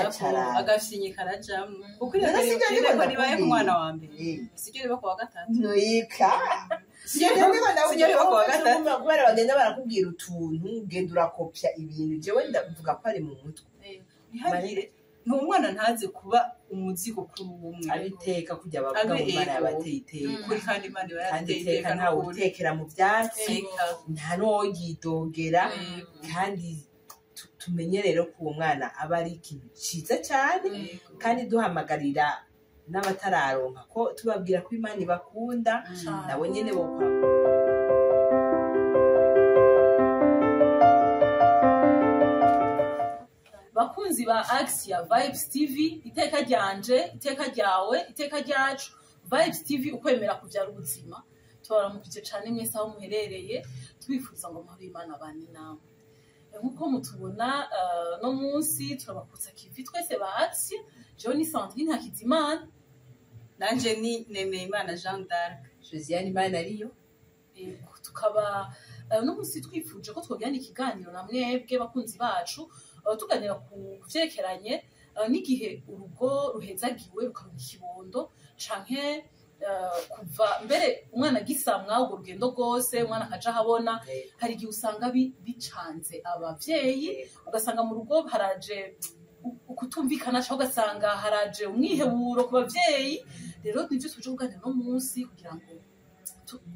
Carane. Agafyinyi karajamwo kuko Rero siryo iryo ndiko ribaye ku ndakubwira. Mwana wa mbere, siryo riba ku wa gatatu. Nuyika. Siryo riba ku wa gatatu. Kubera bagenda barakubwira utuntu, ugenda urakopya ibintu. Jewe ndavuga ko ari mu mutwe. Ntihagire ni umwana ntaze kuba umuzigo kuri umwe. Abiteka kujya bavuga Abe ngo Imana ego. yabateye iteka. Kuri kandi Imana iba Kandi yarateye iteka iteka ntawe n'ukuri. utekera mu byatsi, Iteka. nta n'uwoyidogera. Kandi tumenye rero ko uwo mwana aba ari ikintu ciza cyane, kandi duhamagarira n'abatararonka ko tubabwira ko Imana ibakunda, nabo nyene bokwa. Bakunzi ba Axia Vibes TV, iteka ryanje, iteka ryawe, iteka ryacu. Vibes TV, ukwemera kubyara ubuzima. Tubaramukije cyane mwese aho muherereye, twifuza ngo amahoro y'Imana abane namwe. Nk'uko mutubona, no munsi turabakutsa kivi twese ba Axia. Jewe ni Sandrine Hakizimana. Nanje ni Nemeyimana Jean d'Arc. Josiane Imana ariyo. Yego, tukaba no munsi twifuje ko twogirana ikiganiro na mwebwe bakunzi bacu, tuganira ku vyerekeranye n'igihe urugo ruhezagiwe rukaronka ikibondo, canke kuva mbere umwana agisamwa, urwo rugendo rwose umwana akaja ahabona. Hari igihe usanga bicanze abavyeyi, ugasanga mu rugo haraje ukutumvikana, cyangwa ugasanga haraje umwiheburo ku bavyeyi. Rero nivyo tuje kuganira no munsi kugira ngo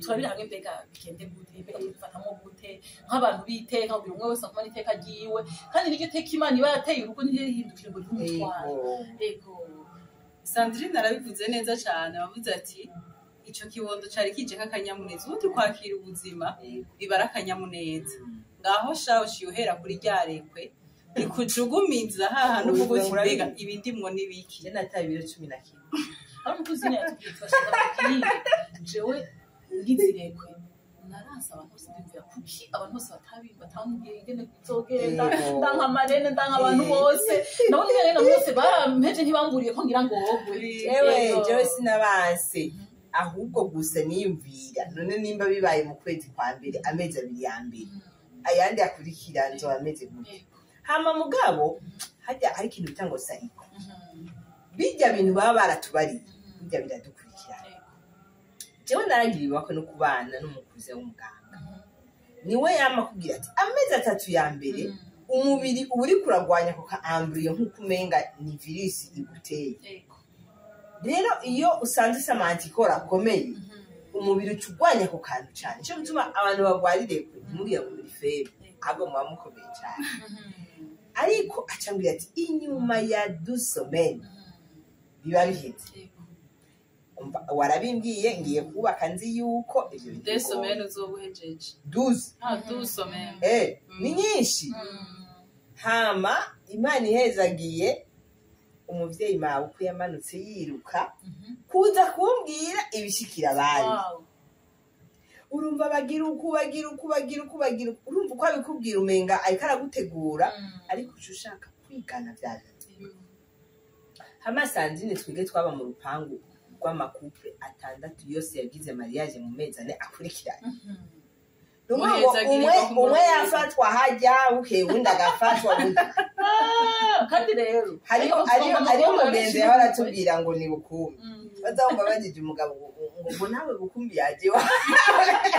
turabire hamwe mbega bigende gute, mbega tubifatamo gute nk'abantu b'iteka, kugira umwe wese akumane iteka ryiwe, kandi n'iryo teka Imana iba yateye urugo niryo rihindukira ngo ribe umutwaro. Ego. Sandrine arabivuze neza cyane, abavuze ati ico kibondo cari kije k'akanyamuneza. Ubundi kwakira ubuzima biba ari akanyamuneza. Ngaho shaho uciye uhera kuri rya rekwe rikujugumiza hahantu uvuga uti mbega ibi ndimwo n'ibiki? Je nataye ibiro 11. Hari umukozi nyine yatubwiye, turashaka kubwire. Jewe ngize irekwe naranse abantu bose, ndibwira kuki abantu bose batambwiye ingene bizogenda. Ndanka amarene, ndanka abantu bose, nabona ingene abantu bose barampeje, ntibamburiye ko ngira ngo wogwe. Jewe jewe sinabanse, ahubwo gusa niyumvira none nimba bibaye mu kwezi kwa mbere, amezi 2 ya mbere, ayandi akurikira nzoba ameze gute? Hama mugabo hajya hari ikintu bita ngo sayiko, bijya bintu baba baratubariye bijya biradukurikirana. Jewe naragira ibibako no kubana n'umukuze w'umuganga, niwe yama akubwira ati amezi 3 ya mbere umubiri uba uriko uragwanya ako ka embryon nk'uko umenga ni virus iguteye. Rero iyo usanze usamanta ikora akomeye, umubiri uca ugwanya ako kantu cane. Nico gituma abantu bagwarirekwe ntimubwire ngo muri faible, ahubwo muba mukomeye cane. Ariko acambwira ati inyuma ya 2 semaines biba biheze. Umva, warabimbwiye ngiye kubaka nzi yuko ivyo bintu 2 semaines uzoba uhejeje. 12. Ah, 2 semaines. Ni nyinshi. Hama Imana ihezagiye umuvyeyi mawe uko yamanutse yiruka kuza kumbwira ibishikira abandi. Urumva bagira uku, bagira uku, bagira uku, bagira uku. Urumva uko abikubwira umenga ariko aragutegura, ariko uca ushaka kwigana vya bintu. Hama Sandrine, twige twaba mu rupangu rw'ama couples atandatu yose yagize mariage mu mezi 4 akurikiranye. Ni ukuvuga ngo Muhezagirirwa umwe ku umwe murongo. yafatwa hajya bukeye, uwundi agafatwa gutya. Kandi rero Hariho umugenzi yahora aratubwira ngo ni bukumbi, bazamva bagije umugabo ngo nawe bukumbi yaje iwawe,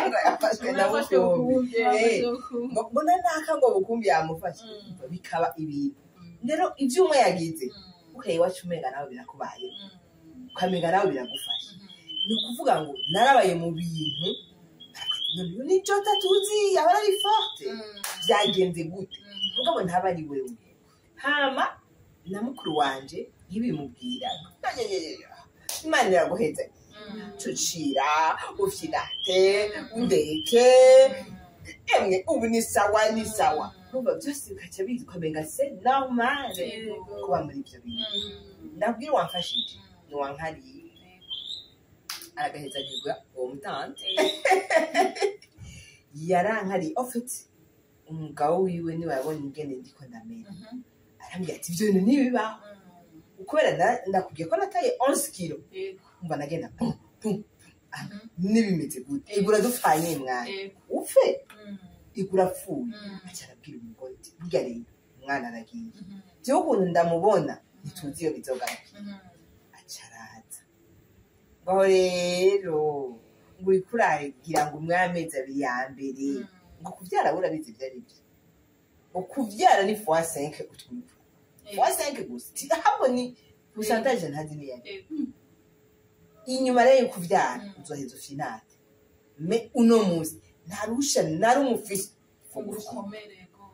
ngo yafashwe na bukumbi. Ngo naka ngo bukumbi yamufashe, bikaba ibintu. Rero ibyo umwe yagize bukeye iwacu umenga nawe birakubaye, ukamenga nawe biragufasha. Ni ukuvuga ngo narabaye mu bintu none ni jota tuzi yahora ari forte, byagenze gute? Mugabo ntaba ari wewe. Hama na mukuru wanje ntibimubwira, Imana iraguheza, cucira ufyinate undeke, emwe ubu ni sawa, ni sawa. Urumva byose bigaca biza ukamenga c'est normal kuba muri ibyo bintu. Ndabwira uwamfashije ni uwankariye, aragahezagirwa uwo mutante yarankariye. Au fait, umugabo wiwe niwe yabonye ingene ndiko ndamera, arambwira ati ibyo bintu ntibibaho, kubera ndakubwiye ko nataye 11 kilo. Umva nagenda pum pum. Ah, n'ibimeze gute? Igura dupfanye mwana upfe, igura apfuye. Aca arabwira umugore ati burya rero umwana aragiye. Jewe ukuntu ndamubona, ntituzi iyo bizogaruka. Acaraza ngaho rero ngo uriko uragira ngo umwe amezi 2 ya mbere, ngo kuvyara urabizi ibyo ari byo, ngo kuvyara ni fois 5 utwita, fois 5 gusa. Ahubwo ni pourcentage ntazi niyo ari. Inyuma rero yo kuvyara, uzoheza ufinate. Mais uno munsi nta ruhusha na rumwe ufise. Urukomere go.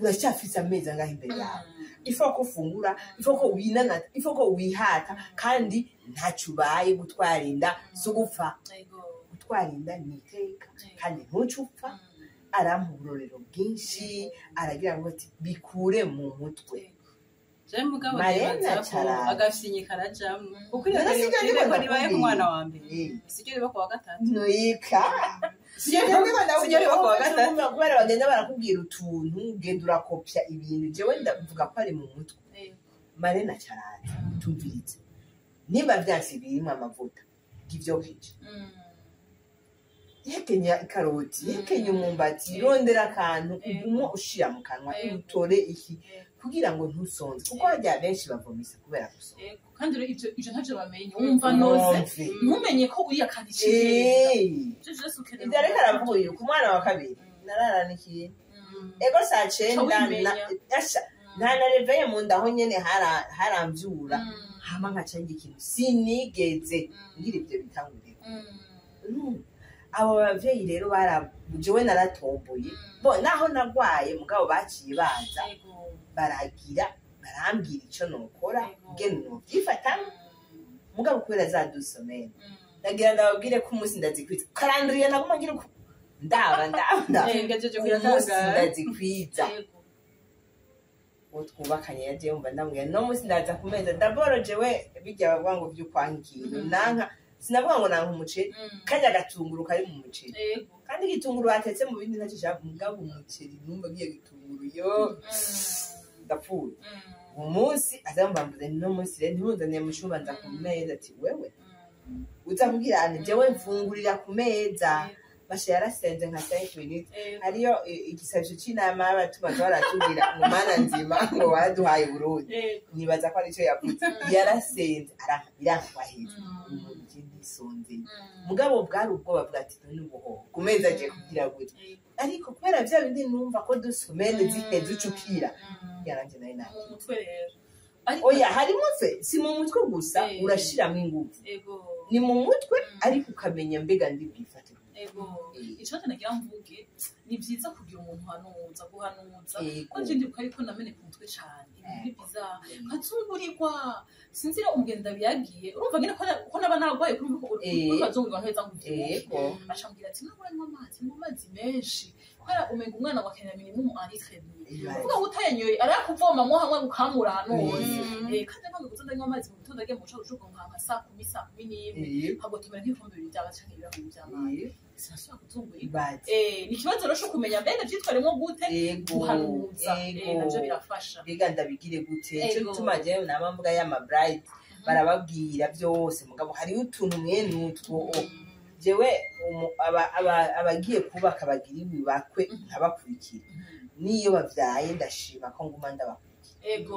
Uracyafise amezi angahe imbere yawe? Il faut ko ufungura, il faut ko winanata, il faut ko wihata, kandi ntacyo ubaye. Gutwara inda si ugupfa. Gutwara inda ni iteka, kandi ntuce upfa. Arampa uburorero bwinshi, aragira ngo ati bikure mu mutwe. Je mugabo Marena nibaza ko Caraza. agafyinyi karajamwo, kuko None sibyo ndiko ireko ribaye ku ndakubwira. mwana wa mbere, siryo riba ku wa gatatu. Nuyika. Siryo riba ku wa gatatu. Kubera bagenda barakubwira utuntu, ugenda urakopya ibintu. Jewe ndavuga ko ari mu mutwe. Marena Caraza, tumvirize, nimba vyanse birimwo amavuta, ivyokeje, hekenya ikaroti, hekenya umwumbati, rondera akantu ugumo ushira mu kanwa, utore iki kugira ngo ntusonze, kuko harya benshi bavomisa kubera gusonza. Kandi rero ivyo ntavyo bamenye, wumva noze Mwumve. ntumenye ko uriya kandi ikigenda. Ivyo vyose ukenera. Ivyo ariko aravuga uyu ku mwana wa kabiri, nararana ikintu ego saa 9. Uca Asha, nta na réveil mu nda, aho nyene haramvyura. Hama nkaca ndya ikintu, sinigeze ngira ivyo bitangurira. Abo bavyeyi rero bara jewe naratomboye bo, naho nagwaye, mugabo baciye baza baragira barambwira ico nokora, ingene novyifatamwo. Mugabo kubera za 2 semaines, ndagira ndababwire ko umunsi ndazikwiza calendrier, naguma ngira uko ndaba ndaba ndaba. Ngejeje Umunsi kuratangara. ndazikwiza, uwo twubakanye yagiye yumva ndamubwira no munsi ndaza ku meza. D'abord jewe bijya bavuga ngo vy'ukwanga ikintu, nanka, sinavuga ngo nanka umuceri, karya gatunguru kari mu muceri, kandi igitunguru batetse mu bindi ntacyo ushaka, mugabo umuceri numva ngiye gitunguru yo ndapfuye. Umunsi azambambuze no munsi rero ntimunzaniye mu cyumba, nza ku meza. Ati wewe uza kubwira ati jewe mfungurira ku meza. Basha yarasenze nka 5 minutes, hariyo igisabisho c'inama y'abatumaga baratubwira ngo Mana nzima, ngo waraduhaye Burundi. Nibaza ko aricyo yavuze. Yarasenze birankwaheza umuntu je ndisonzeye. Mugabo bwari ubwoba bwa ati none ubuhoho ku meza agiye kugira gutya, ariko kubera vya bindi numva ko 2 semaines ziheze ucukira yaranje nayo nabi. Mu mutwe rero ariko. Oya, harimo fe, si mu mutwe gusa, urashiramo ingufu. Ni mu mutwe, ariko ukamenya mbega ndi bwifate. Ico nagira mvuge, ni vyiza kugira umuntu uhanuza, guhanuza, ko nje ndibuka ariko nameneka umutwe cane, ibintu ni bizarre, nkazungurirwa, sinzira umugenda biyagiye. Urumva ngene ko naba narwaye kuri urumva nteza ngo uvyibuke. Acambwira ati nawe uranywa amazi, nywa amazi menshi, kubera umenga umwana wa akenera minimum un litre et demi. Uvuga ngo utayanyoye arakuvomamwo hamwe gukamura ahantu hose. Kandi ntabwo kuza ndanywa amazi mu gitondo, agiye mu bucagucagu nka saa 10, saa 11, nkagotomera nk'ibikombe bibiri by'amazi canke ibirahuri by'amazi, sinasubira kuzungurirwa. Ibaze. Ni ikibazo rero co kumenya mbene vyitwaremwo gute, guhanuza. Navyo birafasha. Mbega ndabigire gute? Nico gituma jewe nama mvuga y'ama bride, barababwira byose, mugabo hariho utuntu mwene utwo. Jewe abagiye kubaka bagira ibibakwe nkabakurikira, niyo bavyaye ndashima ko nguma ndabakurikira.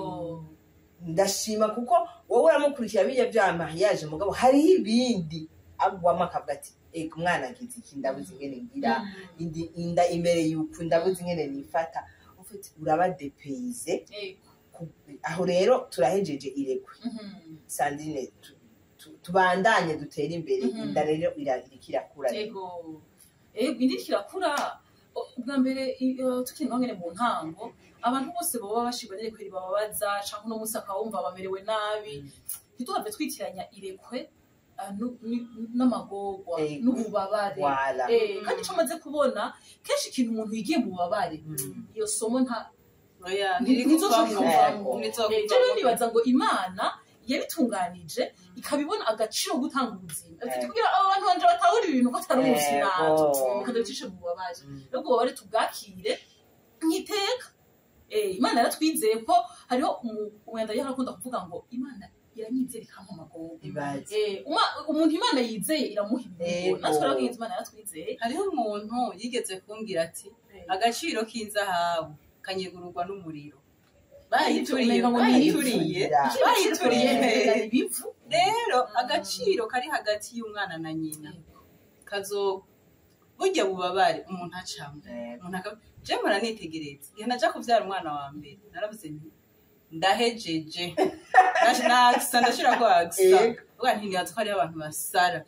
Ndashima kuko wowe uramukurikira bijya bya mariage, mugabo hariho ibindi agwamo akavuga ati ega umwana agize iki, ndabuze ingene ngira, inda imbere yuko ndabuze ingene nifata. Ufite uraba dépaysé. Aho rero turahejeje irekwe. Sandrine, tubandanye dutere imbere. Inda rero iriko irakura rero. Ego, indi kirakura. Ubwa mbere tukiri ngaho nyene mu ntango, abantu bose baba bashirwa n'irekwe ribababaza, canke uno munsi akawumva bamerewe nabi, ntituhave twitiranya irekwe n'amagorwa n'ububabare. Wala. Kandi ico maze kubona kenshi, ikintu umuntu yigiye mu bubabare, iyo somo nta Oya, ntizozovamo. ntirikuvamo. Rero nibaza ngo Imana yabitunganije ikabibona agaciro gutanga ubuzima. Ati kugira abo bantu banje batahura ibintu ko atari ubusinato, bikaducisha mu bubabare. Rero ubwo bubabare tubwakire nk'iteka. Imana yaratwizeye ko hariho umwenda yarakunda kuvuga ngo Imana iranyizera ikampa amagorwa. Ibaze. Umuntu Imana yizeye iramuha ibintu. Natwe rero Imana yaratwizeye. Hariho umuntu yigeze kumbwira ati agaciro k'inzahabu kanyegururwa n'umuriro. Bayituriye, bayituriye, bayituriye. Ibivu. Rero agaciro kari hagati y'umwana na nyina kazo burya bubabare umuntu acamwe, umuntu je mpora nitegereza igihe naja kuvyara umwana wa mbere, naravuze nti ndahejeje, nakisa ndashirako akisa, uvuga nti nibaza ko hariho abantu basara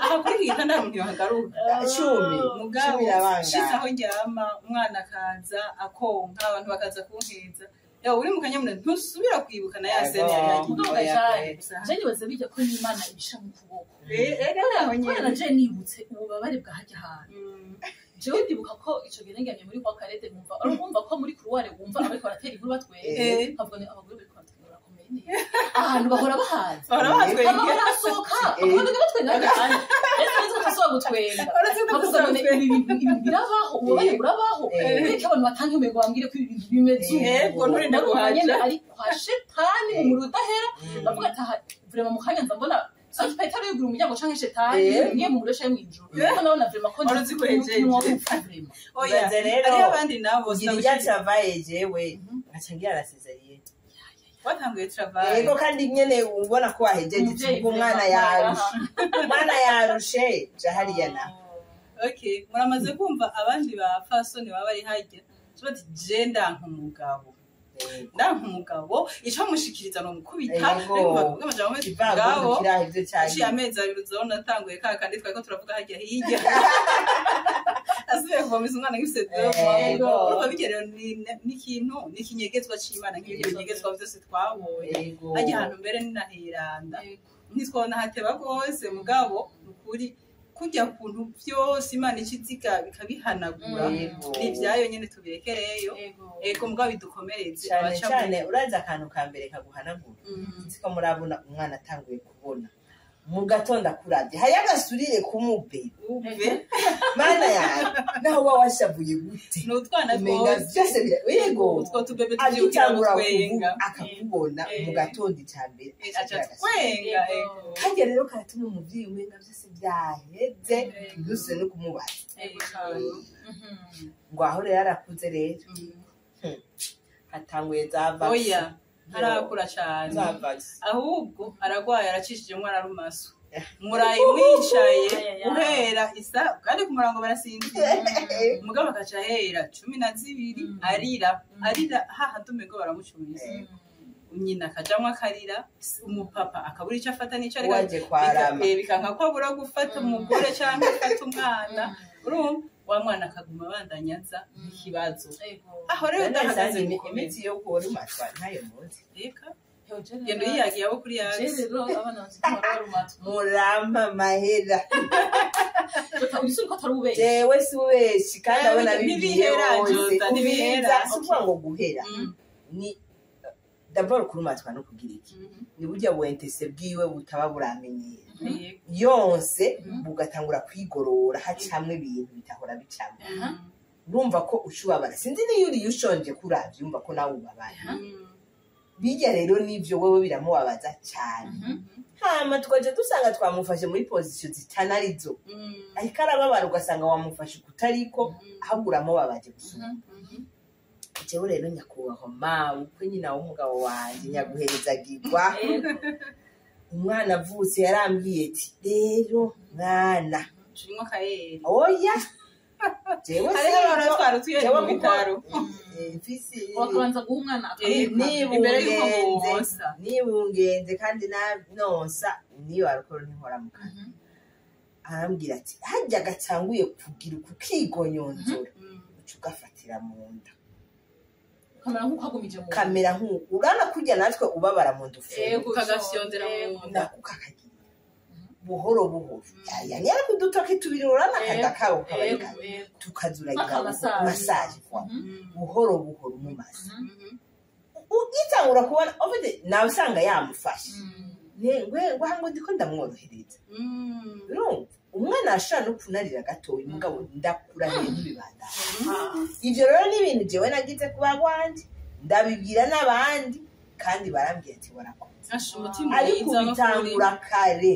aha kuri iki gitanda, hari umuntu yohagaruka. 10. Mugabo 10 irabangana. Nshitse aho ndyama, umwana akaza akonka, abantu bakaza kunkeza, yawe uri mu kanyamuneza, ntusubira kwibuka na ya scène yari yagiye. Mugabo gajane, je nibaza bijya ko n'Imana ibisha mu kuboko. Aho nyene. Kubera je nibutse ububabare bwa harya hantu, jewe ndibuka ko ico gihe nenganye muri kwa Karede, nkumva urumva ko muri couloir wumva abariko baratera inkuru batwenga, nkavuga ni abagore bariko baratwenga barakomeye neza, ahantu bahora bahazi. Bahora bahatwenga. Hama barasohoka bakabona batwenga hajya hanze, ese nzi ko tutasubira gutwenga. Uretse ko nkavuga none tutasubira. Ibi bintu, ibi birabaho, ububabare burabaho. Ureke abantu batanga ngo bambwire ko ibi bintu bimeze uko. Yego, nturinda Narumva guhaja. nyene ari kwa shetani mu muriro udahera. Bavuga ati aha vraiment mu kanya nza mbona soki petero yugura umuryango canke shetani ngiye mu muriro canke mw'ijuru, kuko nabona vraiment ko Wari uzi ko hejeje. umutima wapfa vraiment. Oya, Ibaze rero, hariho abandi nabo ngira irya travail, jewe nkaca ngira na césarienne. Watanguye travail? Yego, kandi nyene ubona ko wahejeje. Umuvyeyi ubwo umwana vraiment yarushe, umwana yarushe, ja hariya na Okay, muramaze kumva abandi ba fasoni baba bari harya bati je ndanka umugabo, ndanka umugabo, ico mushikiriza no mukubita. Yego. Amajambo ameze ivangundo mugabo kiraho ivyo aciye cyagiye. Amezi 2 uzabona atanguye ka kandi twariko turavuga harya hirya, asubiye kuvomeza umwana nk'ifise. Urumva bijya rero ni ikintu, ni ikinyegezwa c'Imana, nk'ibindi binyegezwa vyose twabonye harya hantu mbere ninaheranda, ntitwabona hateba rwose. Mugabo ni ukuri kurya kuntu vyose Imana ikiziga bikabihanagura, ni ibyayo nyene, tubirekereyo. Ego, mugabo bidukomereze Cyane abaca cyane. Urazi akantu ka mbere kaguhanagura? Sinzi ko murabona umwana atanguye kubona mu gatondo, akuravye hariyo agasurire kumube. Uve. Mana yawe, naho uba washavuye gute, ni utwana umenga twose. Byose yego. Utwo tubebe tuvyukira Agitangura gutwenga. kuvuga, akakubona mu gatondo, ica mbere Aca twenga, ego. Karya rero karatuma umuvyeyi umenga byose byaheze, ntuse no kumubaza. Ego cane. Ngo aho rero arakuze rero, hatanguye za vaccin. Oya, ntarakura cane. Za vaccin. Ahubwo aragwaye, aracishijemwo, ararumaso, murayi mwicaye uhera isa kandi ku murango barasinzira, mugabo akaca ahera 12 arira, arira hahandi umengo baramucumisa, nyina akajamwo akarira, umupapa akabura icyo afata n'icyo areka. Waje kwarama. Bikanka ko abura gufata umugore cyangwa gufata umwana. Urumva wa mwana akaguma abandanya aza ikibazo aho rero udahagaze gukomeza. Imitsi yo kurumatwa ntayo muzi? Reka genda uyiyagiye abo kuri yazi. Rero abana bakiri barumatwa. Murampa amahera. Ugisura ko atari ububeshi. Jewe si ubeshi, kandi abona bibwiye Ntibihera, bose. Jota, ntibihera. Ubwiza si ukuvuga ngo guhera, ni d'abord kurumatwa no kugira iki, ni burya buentese bwiwe butaba buramenyera yonse, bugatangura kwigorora, hacamwe ibintu bitahora bicamwe. Urumva ko ucubabara, sinzi niyo uriye ushonje kuravya, urumva ko nawe ubabara. Bijya rero nivyo wewe biramubabaza cyane. Hama tukaja dusanga twamufashe muri position zitanarizo, ariko arababara, ugasanga wamufashe kutariko, ahubwo uramubabaje gusumba. Jewe rero nyakubahwa mawe, uko nyina w'umugabo wanje nyaguherezagirwa, umwana avutse yarambwiye ati rero mwana, Turimo akayeri. Oya, jewe Hariho abantu twari tuye jewe mu bitaro. Mfise Wakabanza guha umwana Niba imbere y'uko nibungenze wonsa. Nibungenze kandi nonsa niyo alcool ntinkora mu kanwa. Arambwira ati harya gatanguye kugira ukukigonyonzora, uca ugafatira mu nda. Kamera nk'uko agumije mu nda. Kamera nk'uko urana kurya natwe ubabara mu nda ufunga. Ukagafyondera mu nda. Nako kakagira buhoro buhoro, yani yari kudutoki tubiri, urana akada kabo kabari kabi, tukazuragira Nk'aka massage. Massage kwa buhoro buhoro mu masa ugitangura kubona ofite nawe usanga yamufashe. Ngwe ngo ndiko ndamworohereza. Urumva umwana ashobora no kunarira gatoya, umugabo ndakurahiye ntibibandanye. Ivyo rero ni ibintu jewe nagize kuba wanje, ndabibwira n'abandi kandi barambwira ati warakoze. Asha, umutima Ariko mwiza no kuri. ubitangura kare.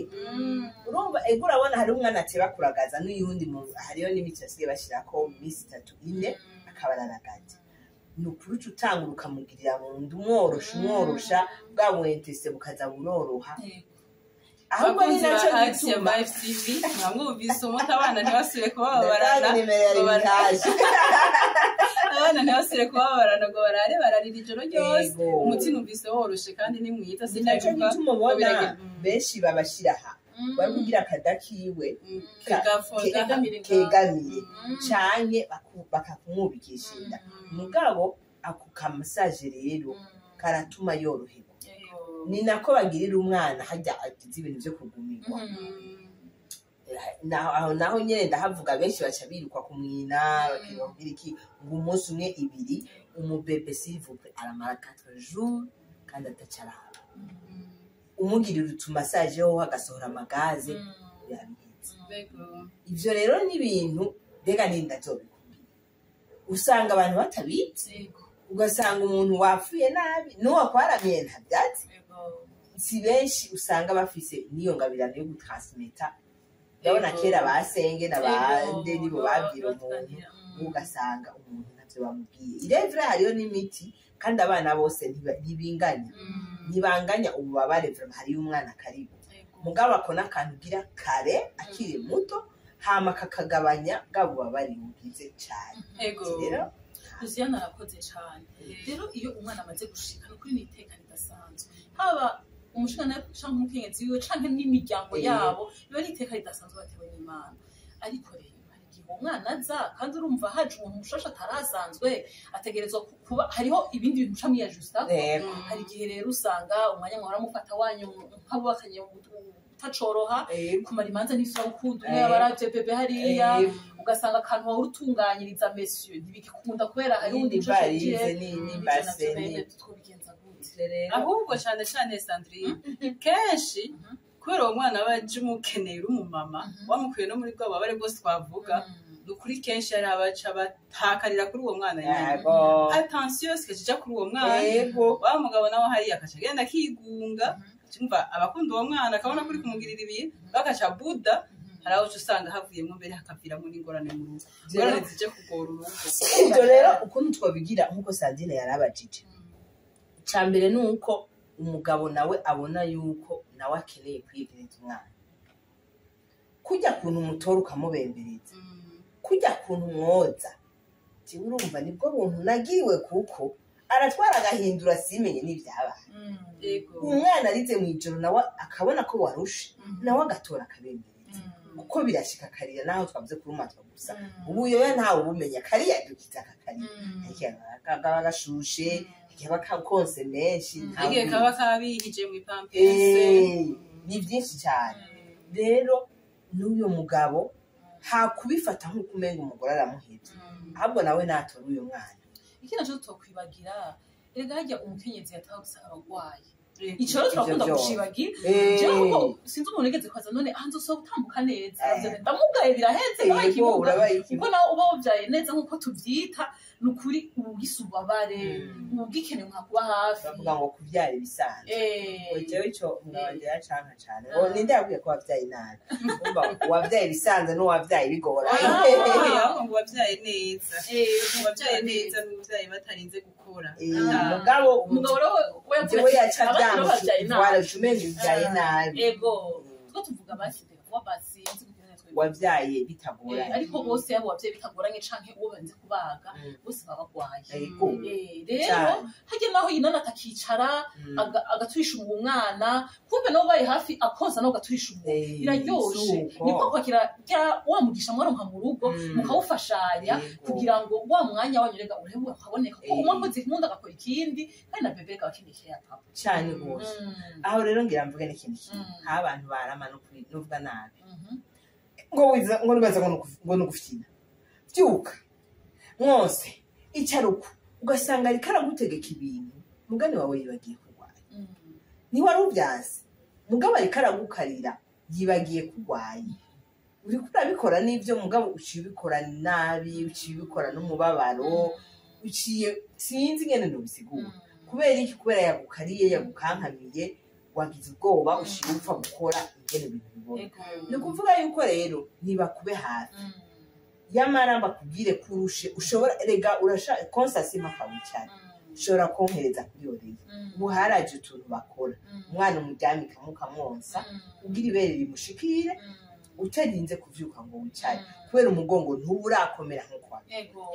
Urumva ego, urabona hari umwana ateba kuragaza n'uyundi hariyo n'imiti basigaye bashirako mu minsi 3, 4 akaba araragaje. Ni ukuri uca utangura ukamugirira mu nda, umworosha, umworosha, bwa buentese bukaza buroroha. Ahubwo ni Abakunzi nacyo ba Action gituma Life TV, mwamwumvise umuti, abana ntibasubire kubababarana. Ndatanga nimero ya rimikaje. Abana ntibasubire kubababarana ngo barare bararira ijoro ryose. Yego. Umuti numvise woroshe kandi ni mwiza. Ni nacyo Sinabivuga gituma ubona benshi babashira aha, bari kugira akada kiwe kegafonda. Kegamiye canke bakakumwubikisha inda. Mugabo ako kamassage rero karatuma yoroherwa. Ni nako bagirira umwana harya agize ibintu vyo kugumirwa. Aho naho nyene ndahavuga, benshi baca biruka kumwina, bakiruka kugira iki, ngo umunsi umwe, ibiri. Umubébé, s'il vous plaît, aramara 4 jours kandi atacaraba. Umugirira utumassage hoho agasohora amagaz, yabihetse. Ivyo rero ni ibintu mbega ninda nzobikubwira, usanga abantu batabizi, ugasanga umuntu wapfuye nabi n'uwakwaramiye ntavyatsi. Si benshi usanga bafise n'iyo ngabirano yo gutransmeta. Ndabona kera basenge n'abande nibo babwira umuntu, ugasanga umuntu ntavyo bamubwiye. Irevure hariyo n'imiti, kandi abana bose ntibinganya, ntibanganya ububabare. Vraiment hariyo umwana karibu, mugabo ako n'akantu ugira kare akiri muto, hama kakagabanya bwa bubabare bugize cane. Rero Luciana arakoze cyane. Rero iyo umwana amaze gushika, ni ukuri ni iteka ridasanzwe, haba umushikana canke umukenyezi wiwe canke n'imiryango yabo, biba ari iteka ridasanzwe batewe n'Imana. Ariko rero hari igihe uwo mwana aza kandi urumva haje umuntu mushasha atarasanzwe, ategerezwa kuba hariho ibindi bintu muca mwiyajusta. Hari igihe rero usanga umwanya muhora mufata wanyu nk'abubakanye utacoroha, kumara imanza ntisubira gukunda, umwe yaba aravye bébé hariya, ugasanga akantu wahora utunganyiriza monsieur ntibigikunda kubera hari uwundi N'indi mushasha valise agiye. N'ibase Twobigenza gute? Ahubwo cyane cyane, Sandrine, kenshi kubera uwo mwana aba aje umukeneye, uri umumama wamukuye no muri bwa bubabare bwose twavuga, ni ukuri kenshi hari abaca batakarira kuri uwo mwana nyine, attention yose ikaja kuri uwo mwana. Wa mugabo nawe hariya akaca agenda akigunga, umva abakunda uwo mwana akabona kuri kumugirira ibintu, bakaca buda. Hari aho uca usanga havuyemo mbere hakaviramo n'ingorane mu rugo, ingorane zije kugora urugo. Ibyo rero ukuntu twabigira, nk'uko Sandrine yarabajije, icya mbere ni uko umugabo nawe abona yuko nawe akeneye kwiyegereza umwana. Kujya kuntu umutora ukamubembereza, kujya kuntu umwoza, jewe urumva nibwo buntu nagiriwe, kuko aratwara agahindura simenye n'ibyabaye. Umwana arize mu ijoro, nawe akabona ko warushe, nawe agatora akabembereza, kuko birashika akarira, naho twavuze kurumatwa gusa. Ubu yoyo ntawe ubumenya kariyadukiza akakarira, kaba gashushe, kaba konse menshi, ntawe igihe ubizi. Kaba kabihije mu ipampers. Ni byinshi cyane. Rero n'uyu mugabo hakubifata nk'uko umenga umugore aramuhebye, ahubwo nawe natora uyu mwana. Iki naco tutokwibagira, erega harya umukenyezi yatahutse abagwaye, ico rero Ivyo turakunda vyose. kucibagira. Jewe kuko sinzi umuntu yigeze kwaza none aha nzosaba gutambuka neza. Ndamugaye, biraheze, ndabaye ikimuga. Urabaye Kuko ikimuga. nawe uba wabyaye neza nk'uko tuvyita, ni ukuri uba ugise ububabare, uba ugikeneye umuntu akuba hafi. Bavuga ngo kubyara ibisanzwe. Jewe ico umugabo wanje yacanka cane, ngo ninde yabwiye ko wabyaye nabi? Urumva uwabyaye ibisanzwe n'uwabyaye bigoranye. Ahubwo ngo wabyaye neza, wabyaye neza n'ubyaye batarinze gukora. Mugabo Umugabo rero we yavuga jewe ati, yaca abandi nabo babyaye nabi. waraca umenga ubyaye nabi. Ego, two tuvuga basize kuba basinze kugira ngo Wabyaye bitagoranye. Ariko bose, yaba wabyaye bitagoranye canke uwo banze kubaga, bose baba bagwaye. Rero Cane. harya naho yinana atakicara, agaturisha uwo mwana, kumbe nawe ubaye hafi akoza, nawe ugaturisha uwo, biraryoshe. Suko. Niko kwakira rya wa mugisha mwaronka mu rugo, mukawufashanya kugira ngo wa mwanya wanyu rega urebe ukaboneka, kuko umwe akoze kimwe undi agakora ikindi, kandi na bébé akaba akeneye care ya papa. Cane rwose. Aho rero ngira mvuge n'ikindi kintu. Aho abantu barama no nuvuga nabi, ngo wiza ngo nibaza ngo nugufyina, vyuka mwose, icara uku, ugasanga ariko aragutegeka ibintu, mugani wawe yibagiye kurwara. Niwari ubyanse, mugabo ariko aragukarira, yibagiye kurwaye. Uriko urabikora n'ibyo, mugabo uciye ubikora nabi, uciye ubikora n'umubabaro, uciye sinzi ingene nobisigura. Kubera iki? Kubera yagukariye, yagukankamiye, wagize ubwoba, uciye upfa gukora ingene ibintu bibona. Ni ukuvuga yuko rero ntibakube hafi. Yamara bakubwire kurushe, ushobora rega urasha konsa simpaka wicara, ushobora konkereza kuri oreille. Ubu haraje utuntu bakora, umwana umuryamika mukamwonsa ugira ibere rimushikire, utarinze kuvyuka ngo wicare, kubera umugongo ntuburakomera nkuko wabivuze. Yego,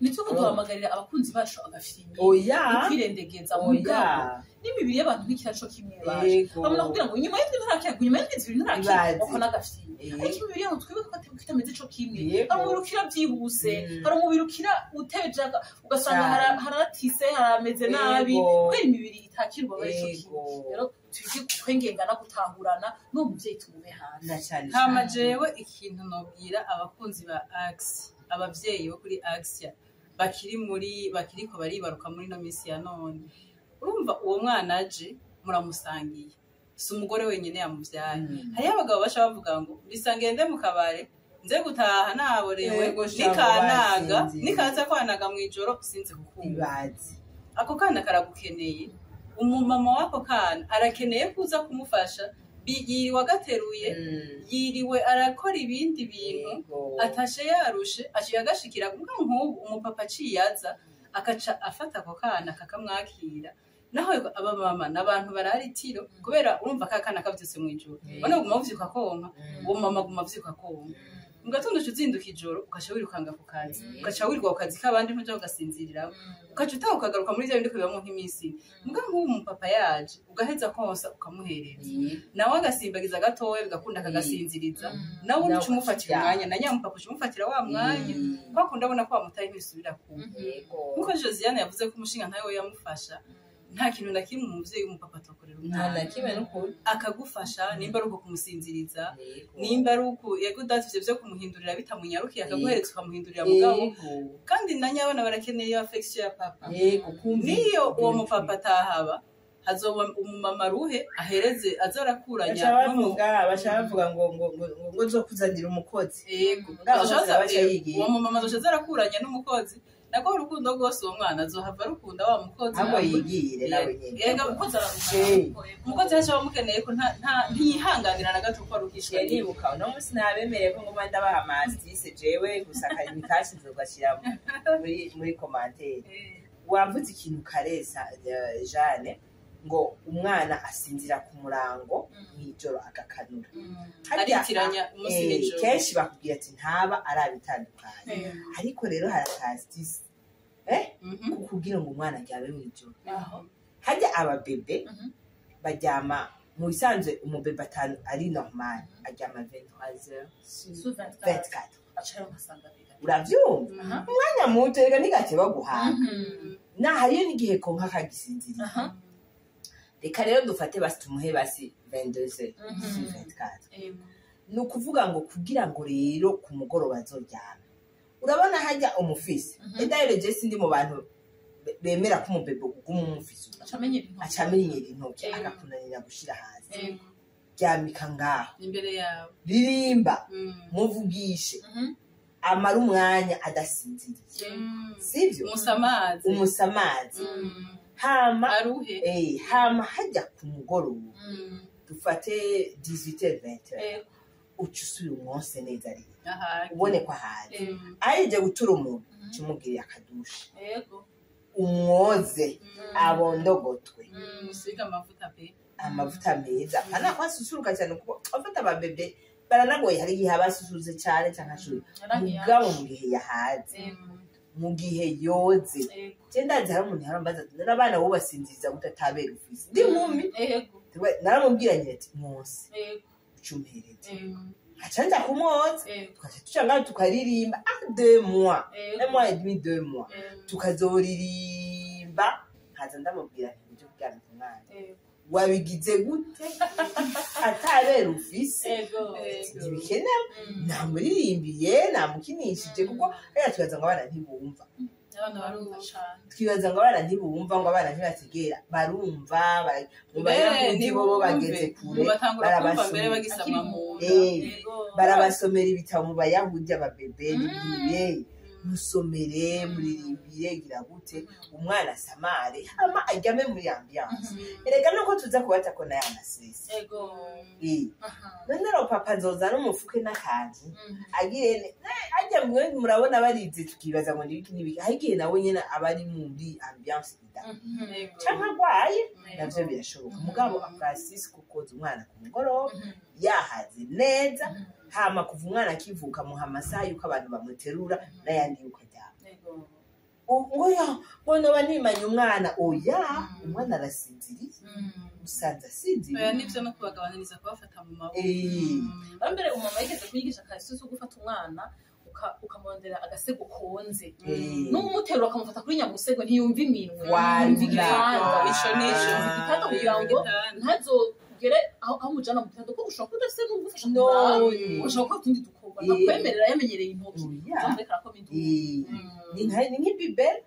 nituko duhamagarira abakunzi bacu agafyinyi Oya. Kwirendegeza, mugabo Oya. n'imibiri y'abantu ntikiraco kimwe baje. Bamwe kugira ngo inyuma y'indwi ntarakira, inyuma y'indwi 2 ntarakira, Ibaze. bako n'agafyinyi. Ariko imibiri yabo twibuke ko itameze co kimwe. Hari umubiri ukira byihuse, hari umubiri ukira utejaga, ugasanga haratise, harameze nabi, kubera imibiri itakirwa bari co kimwe. Rero twige kwengengana, gutahurana n'uwo muvyeyi, tumube hafi. Na cyane Hama cyane. Jewe ikintu nobwira abakunzi ba Axia, abavyeyi bo kuri Axia bakiri muri bakiriko baribaruka muri no minsi ya none, urumva uwo mwana aje muramusangiye, si umugore wenyine yamuvyaye. Hariyo abagabo baca bavuga ngo bisangiye nde mu kabare, nze gutaha naborewe, Yego, sha, nikanaga basinziriye. Nikaza kwanaga mw'ijoro sinzi kukumva. Ibaze. Ako kana karagukeneye, umumama w'ako kana arakeneye kuza kumufasha. Yiriwe agateruye, yiriwe arakora ibindi bintu, atashe yarushe, aciye agashikira. Mbwa nk'ubu umupapa aciye aza akaca afata ako kana kakamwakira. Naho aba mama n'abantu barara itiro, kubera urumva ka kana kavyutse mw'ijoro, ubona guma uvyuka konka, uwo mama aguma avyuka konka. Mu gatondo uca uzinduka ijoro, ugaca wirukanga ku kazi, ugaca wirirwa ku kazi k'abandi, ntuja ugasinziriraho, ugaca utaha ukagaruka muri vya bindi kubibamwo nk'iminsi ine. Mbwa nk'ubu umupapa yaje ugaheza konsa ukamuhereza, nawe agasimbagiza gatoya, bigakunda akagasinziriza, nawe Nawe uca umufatira ukaryama. umwanya, na nyamupapa uca umufatira wa mwanya, kwa kundi abona ko wamutaye ntibisubira kuba. Nkuko Josiane yavuze ko umushinga ntawe we yamufasha, nta kintu na kimwe umuvyeyi w'umupapa atokorera Nta na umwana. kimwe n'ukuri. Akagufasha, nimba ari uko kumusinziriza, nimba ari uko yego dati ivyo vyo kumuhindurira bitamunyarukiye, akaguhereza ukamuhindurira. Mugabo kandi na nyabana barakeneye iyo affection ya papa. Yego, kumva. Niyo uwo mupapa atahaba, hazoba umumama ruhe ahereze azorakuranya. Baca bavuga ngo nzokuzanira umukozi. Yego. Ngabo Azoca bose baca yigira. Uwo mumama azoca aza arakuranya n'umukozi, nako urukundo rwose uwo mwana azohava arukunda wa mukozi. Ahubwo yigire nawe nyene. Yego. Umukozi araruha. Umukozi yacu bamukeneye ko ntiyihanganira na gato ko aruhishwa. Ciye nibuka uno munsi nabemereye ko nguma ndabaha ama astuces, jewe gusa akarimi kashize ugashyira muri commentaire. Wavuze ikintu karesa, Jeanne, ngo umwana asinzira ku murango mw'ijoro agakanura. Harya, Aritiranya umunsi n'ijoro. Kenshi bakubwira ati ntaba arabitandukanye, ariko rero hari aka astuce kukugira ngo umwana aryame mw'ijoro. Harya ababebe baryama mu bisanzwe, umubebe atanu ari normal aryama 23h 24. Uravyumva, umwanya muto reka ntigateba guhaga, na hariyo n'igihe konka kagisinziriye. Reka rero dufate basi tumuhe basi 22h sur 24. Ni ukuvuga ngo kugira ngo rero ku mugoroba azoryame, urabona hajya umufise edayere, je sindi mu bantu bemera ko umubebe uguma umufise aca amenyera intoki, agakunanira gushira hasi. Ryamika ngaho imbere yawe, ririmba, muvugishe, amara umwanya adasinziriye, sivyo? Umusamazi. Umusamazi, hama aruhe. Hama hajya ku mugoroba, dufate 18h20, uca usubira umwonse neza rero, ubone ko ahaze, ahejeje gutura umuntu, uca umubwirira akadushe, umwoze, abondogotwe. Musiga amavuta pe. Amavuta meza, pana ko asusuruka cyane, kuko abafata ababebe baranagoye, hari igihe aba asusurutse cyane cyangwa ashuye. Mugabo mu gihe yahaze, mu gihe yoze, je ndazi hari umuntu yarambaza ati: "None abana bo basinziriza gute atabera ufise?" Ndi nkumi. Naramubwira nyine ati: "Mwose uca umpereze." Nkaca nja kumwoza, tukaca tuca ngaho tukaririmba 2 mois, un mois et demi, 2 mois, tukazoririmba. Nkaza ndamubwira nti: "Uje kuryamika umwana wabigize gute atabera ufise?" Ntibikenewe, namuririmbiye, namukinishije, kuko hariya twibaza ngo abana ntibumva. Abana barumva. Twibaza ngo abana ntibumva, ngo abana ntibategera. Barumva, mu Bayahudi bo bageze kure. Batangura kumva mbere Barabasomera. Bagisama mu nda. Barabasomera ibitabo mu Bayahudi ababebe n'ibiye. Musomere, muririmbire, gira gute, umwana asamare, hama aryame muri ambiance. Erega nuko tuza kubata ko nayo amasesi. None rero papa nzoza n'umufuke n'akantu agire ajya mwe murabona barize, tukibaza ngo nibiki nibiki. Hari igihe nawe nyene aba ari muri ambiance ida canke agwaye, navyo birashoboka. Mugabo akasisi kukoza umwana ku mugoroba yahaze neza, hama kuva umwana akivuka muha amasaha yuko abantu bamuterura n'ayandi yuko aryama. Ngo ya, ngo noba nimanye umwana, oya, umwana arasinziriye, usanze asinziriye. Oya, nivyo, no kubagabaniriza, kubafata mu maboko. Aho mbere umama yigeze kunyigisha akasisi ko gufata umwana ukamurondera agasego konze, n'umuterura ukamufata kuri nyamusego, ntiyumva iminwe, Wala. yumva igitanda. Ico nico. Yumva igitanda kugira ngo Igitanda. ntazogere aho umujana mu gitanda, kuko ushobora kuba udafise n'ugufasha kuraba, None. ushobora gukora utundi dukorwa ntakwemerera, yamenyereye intoki. Oya. Uzamureka arakoma induru. Ni nk'ibibero,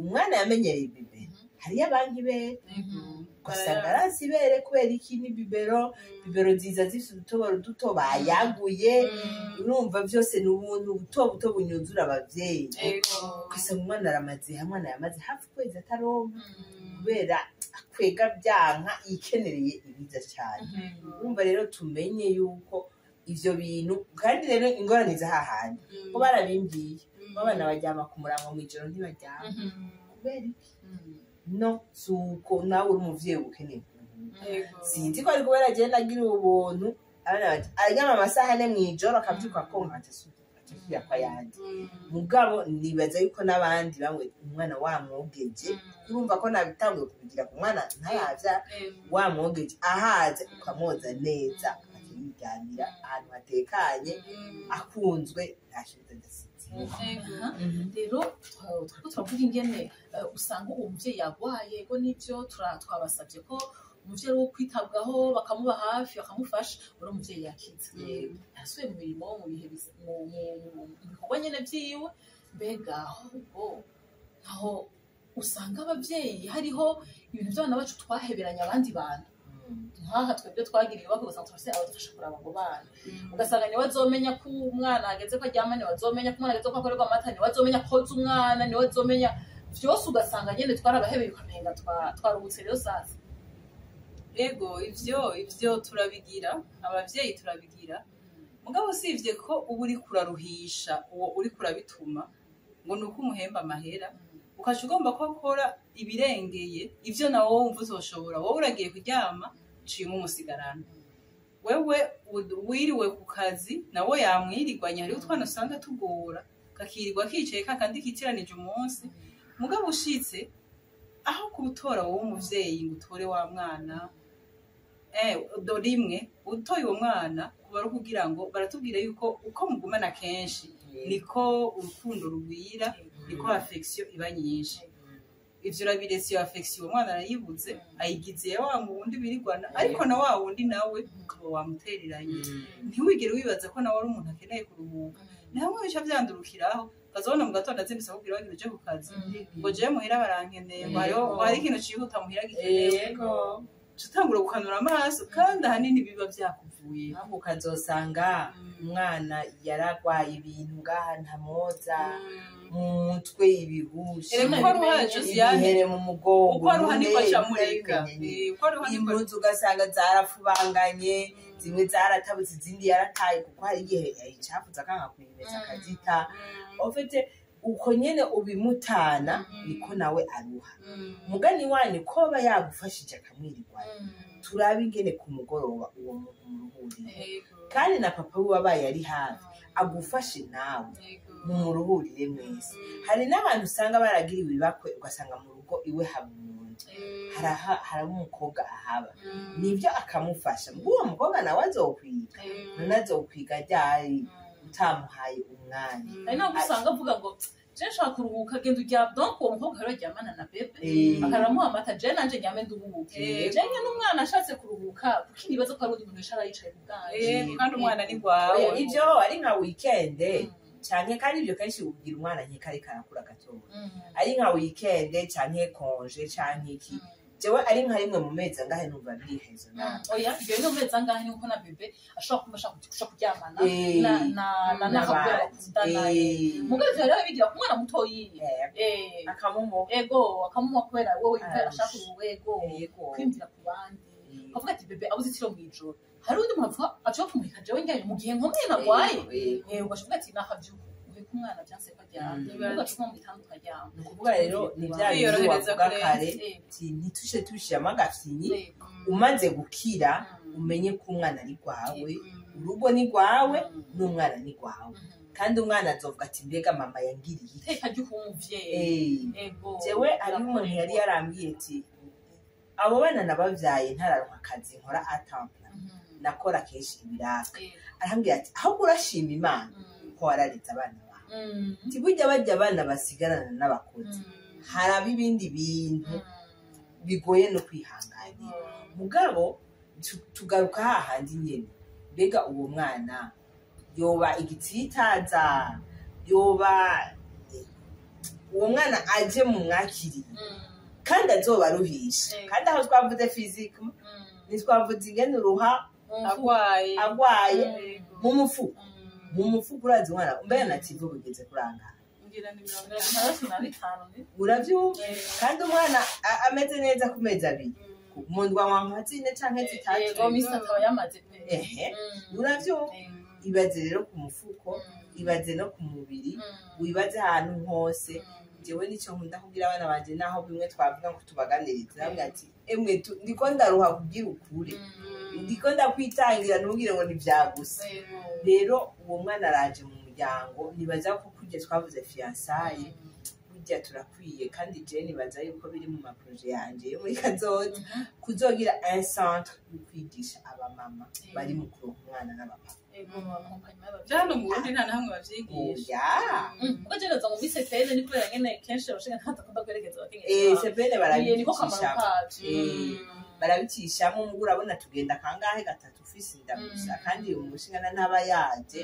umwana yamenyereye ibibero, hariyo abanka ibere, ugasanga aranse ibere. Kubera iki? Ni bibero, bibero nziza zifite udutoboro duto bayaguye. Urumva byose ni ubuntu buto buto bunyuzura abavyeyi. Ugasanga umwana aramaze, umwana yamaze hafi ukwezi ataronka kubera akwega byanka, yikenereye ibiza cyane. Urumva rero tumenye yuko ivyo bintu, kandi rero ingorane za hahandi ko barabimbwiye ko abana baryama ku murango, mw'ijoro ntibaryama. Kubera iki? No si uko nawe uri umuvyeyi uba ukeneye kuruhuka. Sinzi ko ari kubera agenda agira ubuntu, abana bati aryama amasaha 4 mw'ijoro, akavyuka konka, atasubira kwa yandi. Mugabo nibaza yuko n'abandi bamwe umwana wamwogeje, urumva ko nabitanguye kubigira ku mwana ntaravya, wamwogeje ahaze ukamwoza neza, akaca yiryamira ahantu hatekanye, akunzwe, nta kibazo, adasinzira. Rero turiko turavuga ingene usanga uwo muvyeyi yagwaye. Ego nivyo, twabasabye ko umuvyeyi ari uwo kwitabwaho, bakamuba hafi, bakamufasha. Uri umuvyeyi yakize, yasubiye mu mirimo, mu bihe mu bikorwa nyene vyiwe. Mbega ahubwo aho usanga abavyeyi hariho ibintu vy'abana bacu twaheberanye abandi bantu, nk'aha twebwe twagiriye ibakwe, ugasanga turafise abadufasha kuraba abo bana, ugasanga niwe azomenya ko umwana ageze ko aryama, niwe azomenya ko umwana ageze ko akorerwa amata, niwe azomenya koza umwana, niwe azomenya vyose, ugasanga nyene twarabahebeye, ukamenga twaruhutse. Rero sasa Ego, ivyo turabigira, abavyeyi turabigira. Mugabo usivye ko uba uriko uraruhisha uwo uriko urabituma, ngo ni uko umuhemba amahera, ukaca ugomba ko akora ibirengeye ivyo nawe wumva uzoshobora. Wowe uragiye kuryama, uciyemo umusigarana. Wewe wiriwe ku kazi, nawe yamwirirwanye. Hariho utwana usanga tugora, kakirirwa kicaye kakandi kitiranije umunsi. Mugabo ushitse aho kuwutora wowe umuvyeyi ngo utore wa mwana, do rimwe utoye uwo mwana kuba ari ukugira ngo baratubwira yuko uko mugumana kenshi niko urukundo rugwira, niko affection iba nyinshi. Ivyo urabiretse, iyo affection uwo mwana arayibuze, ayigize ya wa wundi birigwana, ariko na wa wundi nawe ukaba wamutereranye. Ntiwigere wibaza ko nawe ari umuntu akeneye kuruhuka. Ni hamwe bica vyandurukiraho, ukazabona mu gatondo azindutse akubwira wagira uje ku kazi, ngo jewe muhira barankeneye, ngo hariho, ngo hari ikintu cihuta muhira gikenewe. Uca utangura gukanura amaso, kandi ahanini biba vyakuvuye. Ahubwo ukazosanga umwana yaragwaye ibintu ngaha ntamwoza mu mutwe, ibihushi, Erega uko aruha, Josiane, ibihere mu mugongo, uko aruha niko none acamureka. bimenye. Uko aruha niko Impuzu ugasanga zarafubanganye, zimwe zaratabutse, izindi yarataye, kuko hari igihe ayicafuza akanga kuyimesa akazita. Ufite uko nyene ubimutana, niko nawe aruha. Mugani wanyu ko aba yagufashije akamwirirwana, turabe ingene ku mugoroba uwo muntu muruhurire, kandi na papa wiwe abaye ari hafi agufashe nawe, mumuruhurire mwese. Hari n'abantu usanga baragiriwe ibakwe, ugasanga mu rugo iwe haba umuntu, haraba umukobwa ahaba, nibyo akamufasha. Mbwo uwo mukobwa nawe azokwiga? None azokwiga ryari utamuhaye umwanya? Hari n'abo usanga avuga ngo je nshaka kuruhuka, genda uryama. Donc uwo mukobwa rero aryamana na bébé, akaramuha amata, je nanje ndyame nduhuke. Je nyene umwana ashatse kuruhuka, kuko nibaza ko hari undi muntu wicara yicaye ku bwanje. Kandi umwana ni gwawe. Oya, ivyo ari nka weekend canke, kandi ivyo kenshi ubwira umwana nkeka ariko arakura gatoya, ari nka weekend canke congé canke iki. Jewe ari nka rimwe mu mezi angahe numva birihezo nawe. Oya, ibyo ni amezi angahe, ni uko na bébé ashobora kumva ashaka gushaka kuryamana na n'abandi. Bakundana. Mugabo ivyo rero bigira ku mwana mutoyi. Akamumuha. Ego, akamuha kubera wowe yumva Ararusha. ashaka ubu, ego. Kwiyumvira ku bandi, ukavuga ati bébé abuze itiro mw'ijoro, hari undi muntu avuga avyuka kumuheka jewe njyayo mu gihe nkomeye narwaye. Ugaca uvuga ati nakavyuka uheka umwana, vyanse ko aryama. Ugaca uguma mu gitanda ukaryama. Ni ukuvuga rero ni bya bindi Kwiyorohereza wavuga kurenza. kare ati ntitushe tushiramo agafyinyi. Umaze gukira, umenye ko umwana ari rwawe, urugo ni rwawe, n'umwana ni rwawe, kandi umwana azovuga ati mbega mama yangiriye iki? Iteka ry'ukuba umuvyeyi. Jewe hariho umuntu yari yarambwiye ati abo bana nababyaye ntararonka akazi nkora à temps plein, nakora kenshi ibiraka. Arambwira ati ahubwo urashima Imana ko warareze abana bawe, ati burya bajya abana basigarana n'abakozi haraba ibindi bintu bigoye no kwihanganira. Mugabo tugaruka hahandi nyene, mbega uwo mwana yoba igitsitaza, yoba uwo mwana aje mu mwakiriye kandi azoba aruhisha? Kandi aho twavuze physique, ntitwavuze ingene uruha agwaye. Agwaye mu mufuko. Urazi umwana mbega nativu bugeze kurangara? Ngira ni 55. Uravyumva? Kandi umwana ameze neza ku mezi 2, mu ndwa nka 4 canke 3. Yego, misi akaba yamaze pe. Ehe, uravyumva? Ibaze rero ku mufuko, ibaze no ku mubiri, wibaze ahantu hose. Jewe nicyo nkunda kubwira abana banje, naho bimwe twavuga ngo tubaganirize, nabwira ati emwe ndiko ndaruha kubwira ukuri, ndiko ndakwitangira, ntubwire ngo ntivyagusa. Rero uwo mwana araje mu muryango, nibaza ko kurya twavuze fiançailles, burya turakwiye, kandi je nibaza yuko biri mu ma projets yanje yo muri kazoza, kuzogira un centre yo kwigisha abamama bari mu kuronka umwana n'abapapa. Hano mu Burundi nta na hamwe bavyigisha. Oya. Kuko jewe ngo muri CPN ni kubera nyene kenshi abashinga ntabakunda kwerekeza abakenyezi babo. CPN Iye, niko kamaro barabicishamo. kavyo. Barabicishamo, mugu urabona tugenda kangahe? Gatatu ufise inda gusa, kandi umushinga ntaba yaje.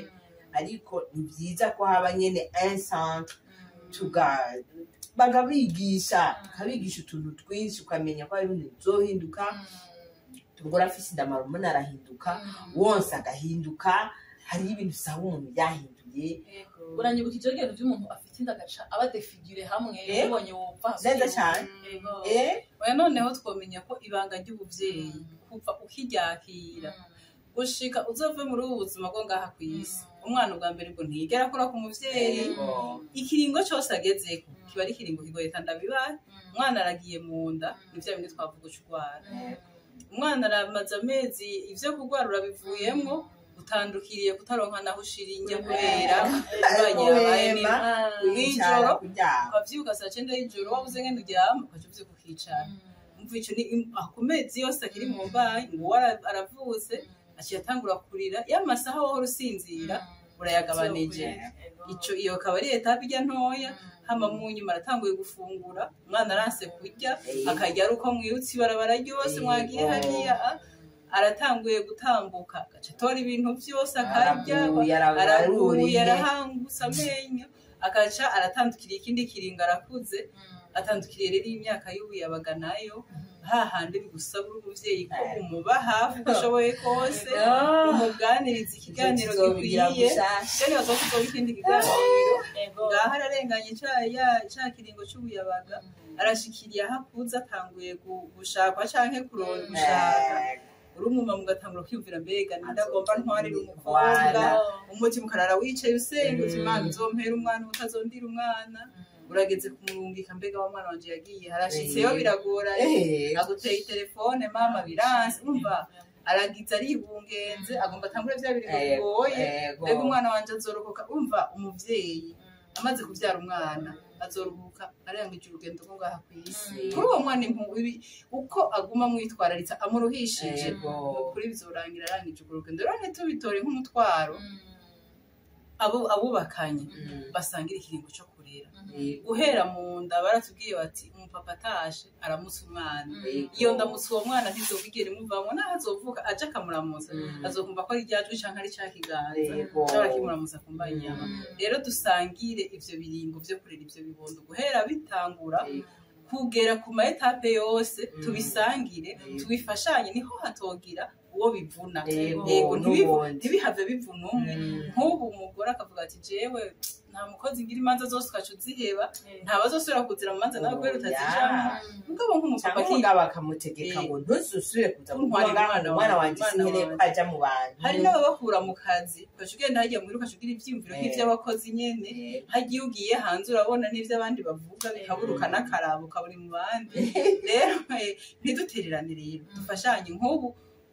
Ariko ni byiza ko haba nyene un centre tuga bakabigisha, bakabigisha utuntu twinshi, ukamenya ko hari ibintu bizohinduka. Umugore afise inda amarumuna arahinduka, wonse agahinduka, hariho ibintu usanga umuntu yahinduye. Uranyibuka ivyo bintu vy'umuntu afite inda agaca aba défiguré hamwe, ubonye wopfa. Neza cane. Oya, noneho twomenya ko ibanga ry'ubuvyeyi kuva ukiryakira gushika uzove muri ubu buzima bwo ngaha ku isi, umwana ubwa mbere ubwo ntiyigera akora ku muvyeyi. Ikiringo cose agezeko kiba ari ikiringo kigoye, kandi abibaye umwana aragiye mu nda, ni vya bindi twavuga uca urwara. Umwana aramaze amezi, ivyo kurwara urabivuyemwo, utandukiriye kutaronka naho ushira indya kubera imbanyi yabaye nini. Kwicara, Mw'ijoro, kuryama. Ukavyuka saa 9 y'ijoro wabuze ngene uryama, ukaca uvyuka ukicara. Umva, ico ni ku mezi yose akiri mu mbanyi, ngo uwo aravutse aciye atangura kurira, ya masaha wahora usinzira urayagabanije. Ico iyo akaba ari étape ijya ntoya. Hama mu nyuma aratanguye gufungura, umwana aranse kurya, akarya ari uko mwirutse ibarabara ryose mwagiye hariya, aratanguye gutambuka, agaca atora ibintu vyose akarya. Araguye, araguye, araruriye. Arahangutse amenyo, akaca aratandukiriye ikindi kiringo, arakuze, atandukiriye rero imyaka y'ubuyabaga nayo, hahandi bigusaba uri umuvyeyi ko umuba hafi uko ushoboye kose, umuganiriza ikiganiro Tuzobigira gikwiye. gushasha. Kandi bazoba kuzoba ikindi kiganiro. Ngaho ararenganye ca kiringo c'ubuyabaga, arashikiriye aho akuze, atanguye gushakwa canke kuronka gushaka. Uri umuma mugatangura kwiyumvira mbega ninde agomba ntwarira umukobwa? Voilà. Umutima ukarara wicaye usenga uti Imana uzompera umwana, utazondira umwana. Urageze kumurungika, mbega wa mwana wanje yagiye, harashitseyo, biragoranye, aguteye telefone, mama biranse. Umva, aragize, aribungenze, agomba atangure vya biringo bigoye. Mbega umwana wanje azorokoka? Umva, umuvyeyi amaze kuvyara umwana azoruhuka arangije urugendo rwo ngaha ku isi. Kuri uwo mwana uko aguma amwitwararitse, amuruhishije, kuri bizorangira arangije urwo rugendo. Rero ntitubitore nk'umutwaro. Abo abubakanye basangira ikiringo co kurera guhera mu nda, baratubwiye bati umupapa atashe aramutse umwana, iyo ndamutse uwo mwana ntizobigera imuvamwo, naho azovuka aje akamuramutsa, azokumva ko ari ryajwi canke ari ca kiganza ashobora kimuramutsa kumva inyama. Rero dusangire ivyo biringo vyo kurera ivyo bibondo guhera bitangura. Kugera ku ma étapes yose, tubisangire, tubifashanye, niho hatogira uwo bivuna. Yego, n'ubundi. Ntibihave bivuna umwe. Nk'ubu umugore akavuga ati: "Jewe nta mukozi ngira, imanza zose ukaca uziheba, ntabazosubira kuzira mu manza nawe kubera utazijamwo." Mugabo nk'umupapa Cyangwa umugabo akamutegeka ngo ntuzusubire kuza Kuntwarira kuvuga umwana umwana wanjye, wanjye, umwana sinkeneye ko wanjye. aja mu bantu. Hari n'ababakura mu kazi, ugaca ugenda hajya muhira ugaca ugira ivyiyumviro nk'ivy'abakozi nyene. Hagiye ugiye hanze urabona n'ivyo abandi bavuga, bikaburuka n'akarabo ukaburi mu bandi. Rero ntidutererane, rero dufashanye. Nk'ubu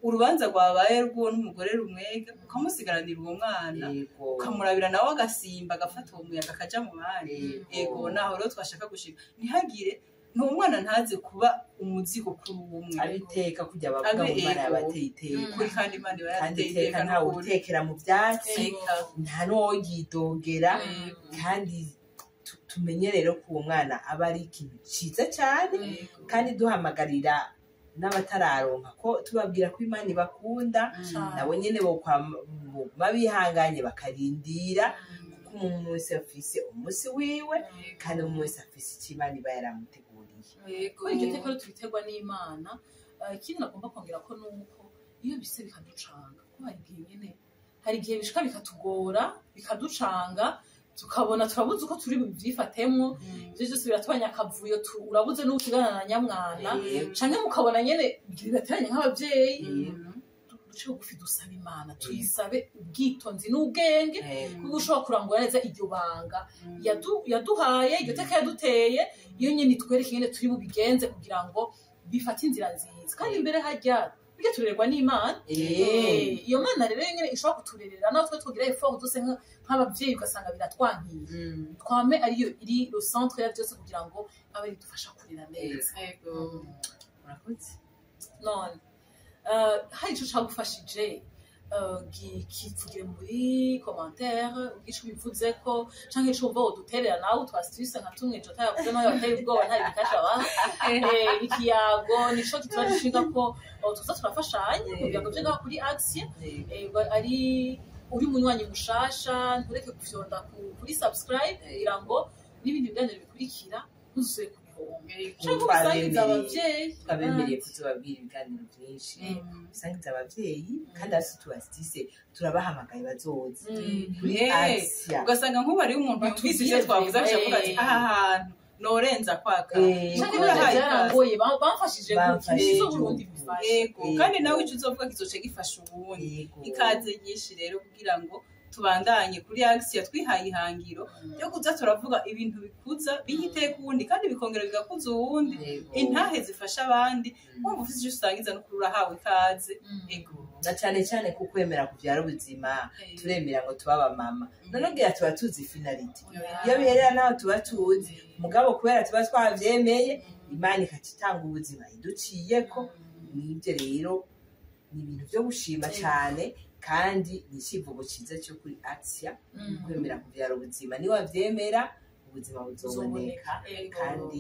urubanza rwabaye rw'uwo n'umugore rumwega, ukamusigaranira uwo mwana, ukamurabira, nawe agasimba agafata uwo muyaga akaja mu bandi. Ego, naho rero twashaka gushika, ntihagire n'umwana ntaze kuba umuzigo kuri umwe. Abiteka kujya bavuga ngo Imana yabateye iteka. Kuri kandi Imana iba Kandi yarateye iteka iteka ntawe n'ukuri. utekera mu byatsi, Eka. nta n'uwoyidogera. Kandi tumenye rero ko uwo mwana aba ari ikintu ciza cyane. Kandi duhamagarira n'abatararonka ko tubabwira ko Imana ibakunda, nabo nyene bokwama bihanganye bakarindira, kuko umuntu wese afise umunsi wiwe, kandi umuntu wese afise icyo Imana iba yaramuteguriye. Kubera iryo teka rero tubiterwa n'Imana. Ikindi nagomba kongera ko nuko iyo bise bikaducanga, kuko hari igihe nyene, hari igihe bishika bikatugora, bikaducanga, tukabona turabuze uko turi bubyifatemwo. Ivyo byose biratubanya akavuyo, urabuze n'uwo usigana na nyamwana, canke mukabona nyene bibateranye nk'abavyeyi. Duce bugufi, dusabe Imana, tuyisabe ubwitonzi n'ubwenge, kuko ushobora kurangura neza iryo banga yaduhaye, iryo teka yaduteye. Iyo nyene itwereke ingene turi bubigenze kugira ngo bifate inzira nziza. Kandi imbere hajya burya turererwa n'Imana. Iyo Mana rero nyene ishobora kuturerera naho twe tugira effort zose nk'abavyeyi ugasanga biratwankiye. Twame ariyo iri le centre ya byose kugira ngo abe idufasha kurera neza. Murakoze. None hari ico cagufashije, kivugire muri commentaire, ubwico ubivuzeko, canke ico wumva woduterera nawe utwasituse nka tumwe Jota yavuze, nawe wateye ubwoba, ntari bikasha abaha. Ikiyago nico kituma gishinga ko tuza turafashanya kugira ngo ivyo ngaho kuri Action. Ari uri munywanyi mushasha, ntureke gufyonda kuri subscribe kugira ngo n'ibindi biganiro bikurikira ntuzusubire kubihomba, canke ubisangize abavyeyi. Twabemereye kuzobabwira ibiganiro byinshi, bisangiza abavyeyi, kandi hasi tubasitise, turabahamagaye bazoze kuri Asia. Ugasanga nk'ubu hariho umuntu yumvise ivyo twavuze avuga ati: "Aha hantu norenza kwaka." Canke Nukuri nanje urahaye ikaze. byarangoye, bamfashije gutya. Bamfashije Izo Burundi gutya. bifashe. Yego, kandi nawe ico uzovuga kizoca gifasha uwundi. Ikaze nyinshi rero kugira ngo tubandanye kuri Action. Twihaye ihangiro ryo kuza turavuga ibintu bikuza, biha iteka uwundi, kandi bikongera bigakuza uwundi, intahe zifasha abandi. Wumva ufise icyo usangiza, no kuri urahawe ikaze. Ego. Na cane cane ko kwemera kuvyara ubuzima, turemera ngo tuba abamama, none ngira tuba tuzi finalité iyo biherera naho tuba tuzi, mugabo kubera tuba twavyemeye, Imana ikaca itanga ubuzima iduciyeko. Nibyo rero ni ibintu vyo gushima cane, kandi ni icivugo ciza cyo kuri Action: kwemera kuvyara ubuzima. Niwavyemera, ubuzima buzoboneka kandi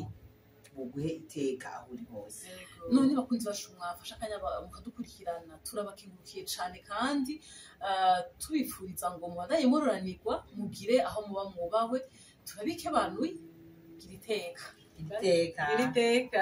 buguhe iteka aho uri hose. None bakunzi bacu, mwafashe akanya mukadukurikirana, turabakengurukiye cane, kandi tubifuriza ngo mubandanye muroranirwa, mugire aho muba mwubahwe. Turabike banuye, gira iteka. Iteka. Iri teka.